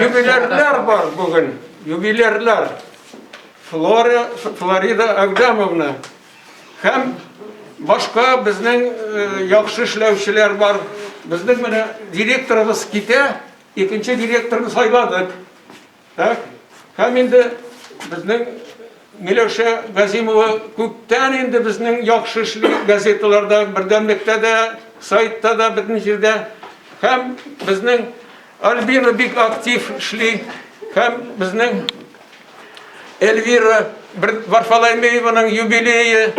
Юбилярlar бар бүген, юбилярlar. Флора, Флорида Әгдәмовна һәм башка безнең э, яхшы эшләүчеләр бар. Безнең менә директорыбыз китә, икенче директорны сайладык. Так. Һәм инде безнең Миләүшә Газимова күптән инде безнең яхшы эшли газеталарда, бердәмлектә дә, сайтта да, бөтен җирдә. Һәм безнең Альбина бик актив эшли. Һәм безнең Эльвира Варфоломееваның юбилее.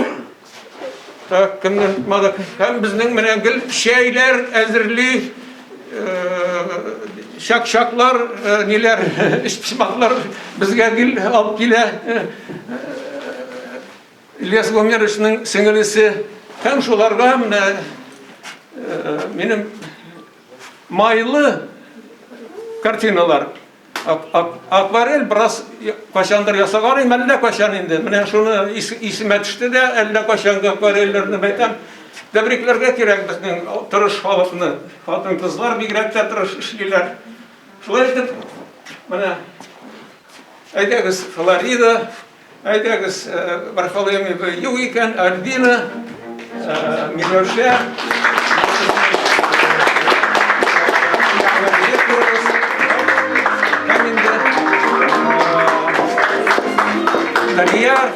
Так, кемне онытмадык. Һәм безнең менә гел чәйләр әзерли, чак-чаклар, ниләр, өчпочмаклар безгә гел алып килә. Ильяс Гомеровичның сеңелесе. Һәм шуларга менә минем майлы картиналар. Акварель бераз кайчандыр ясаган идем, әллә кайчан инде. Менә шуны исемә төште дә, әллә кайчангы акварельләрне әйтәм. Тәбрикләргә кирәк безнең тырыш халыкны. Хатын-кызлар бигрәк тә тырыш эшлиләр. Шулай итеп, менә әйдәгез Флорида, Әйдәгез, Варфоломей юк икән, Альбина, Миләүшә. Һәм инде Данияр,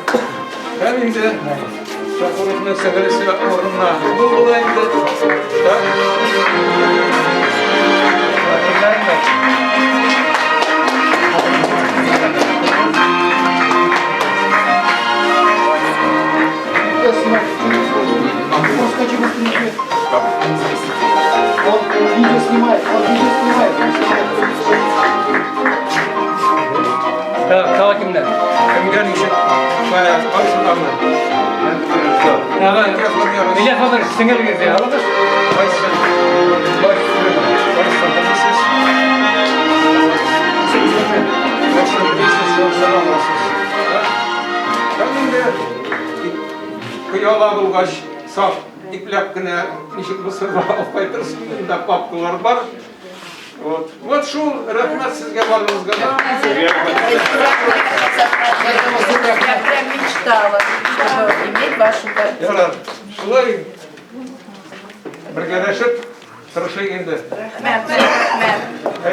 һәм инде Шакуровның сеңелесе урынына бу була инде. Так. Он видео снимает, он видео снимает. Так, тагы кемнәр? Кемгә ничек? Кая, кайсыларны? Тагы Ильяс Федорович, сеңелегез дә алыгыз. Кайсы? Кайсы? Белмисез? Кайсы белмисез, шунысын аласыз. Һәм инде пыяла булгач, саф ипләп кенә ничек булса да алып кайтырсың, монда папкалар бар. Вот. Вот шул, рәхмәт сезгә барыгызга да. Я прям мечтала, чтобы иметь вашу картину. Ярар. Шулай бергәләшеп тырышыйк инде. Рәхмәт, рәхмәт.